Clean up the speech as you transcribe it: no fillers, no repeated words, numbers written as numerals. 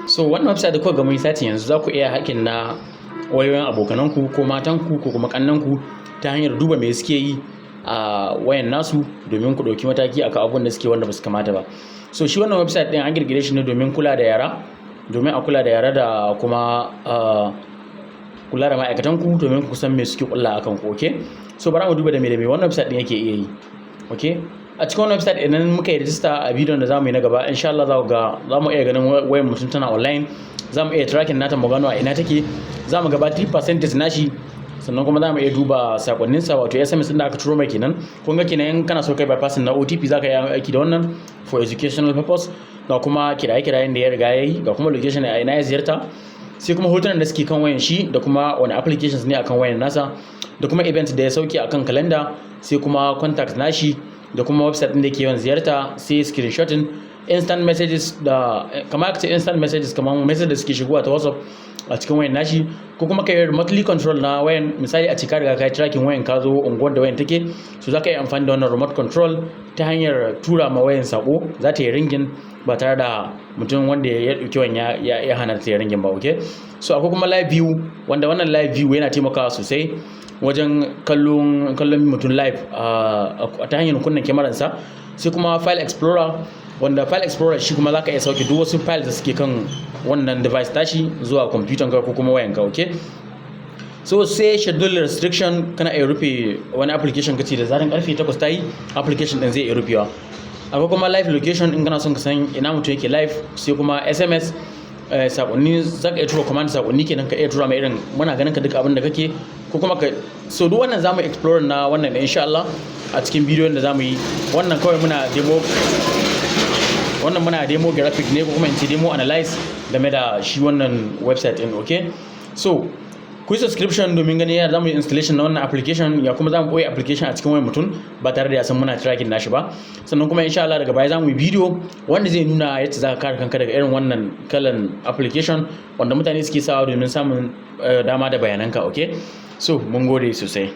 So wannan website da kuka ga mun setting yanzu, za ku iya hacking na wayoyin abokananku ko matanku ko kuma kannanku ta hanyar duba me suke yi a wayan nasu, domin ku ɗauki mataki akan abubuwan da suke wanda ba su kamata ba. So shi wannan website ɗin an ƙirƙire shi ne domin kula da yara, domin a kula da yara da kuma kula da ma'aikatanku, domin ku san me suke kulla akan ku. Okay, so bari mu duba da me wannan website ɗin yake iya yi. Okay, a cikin wannan website, idan muka yi register, a bidiyon da zamu yi na gaba insha Allah, za ku ga za mu iya ganin wayan mutum tana online, za mu iya tracking nata mu gano a ina take, za mu ga battery percentage nashi, sannan kuma za mu iya duba sakonninsa, wato SMS ɗin da aka turo mai kenan. Kun ga kenan, in kana so kai bypassing na OTP, za ka yi aiki da wannan for educational purpose. Ga kuma kiraye-kirayen da ya riga ya yi, ga kuma location a ina ya ziyarta, sai kuma hotunan da suke kan wayan shi, da kuma wani applications ne akan wayan nasa, da kuma event da ya sauke akan calendar, sai kuma contact nashi, da kuma website ɗin da yake yawan ziyarta, sai screenshotting instant messages, da kamar aka ce instant messages, kamar message da suke shigowa ta WhatsApp a cikin wayan nashi, ko kuma kai remotely control na wayan. Misali, a ce ka riga ka yi tracking wayan, ka zo unguwar da wayan take, so za ka yi amfani da wannan remote control ta hanyar tura ma wayan sako, za ta yi ringing ba tare da mutum wanda ya ɗauki wayan ya hana ta yi ringing ba. Okay, so akwai kuma live view, wanda wannan live view yana taimakawa sosai wajen kallon mutum live ta hanyar kunna kyamaransa. Sai kuma file explorer, wanda file explorer shi kuma zaka iya sauke duk wasu files da suke kan wannan device tashi zuwa computer ka ko kuma wayanka. Okay, so sai schedule restriction, kana iya rufe wani application, kace da zaran karfe 8 ta yi, application din zai iya rufewa. Akwai kuma live location, in kana son ka san ina mutum yake live. Sai kuma SMS sakonni, za ka iya tura command, sakonni kenan, ka iya tura mai irin "muna ganin ka, duk abin da kake", ko kuma ka. So duk wannan zamu explore na wannan insha Allah a cikin bidiyon da zamu yi. Wannan kawai muna demo, wannan muna demo graphic ne, ko kuma in ce demo analyze game da shi wannan website din. Okay, so ku yi subscription domin ganin yadda zamu yi installation na wannan application, ya kuma zamu boye application a cikin wayar mutum ba tare da ya san muna tracking nashi ba. Sannan kuma insha Allah daga baya zamu yi bidiyo wanda zai nuna yadda zaka kare kanka daga irin wannan kalan application wanda mutane suke sawa domin samun dama da bayananka. Okay, so mun gode sosai.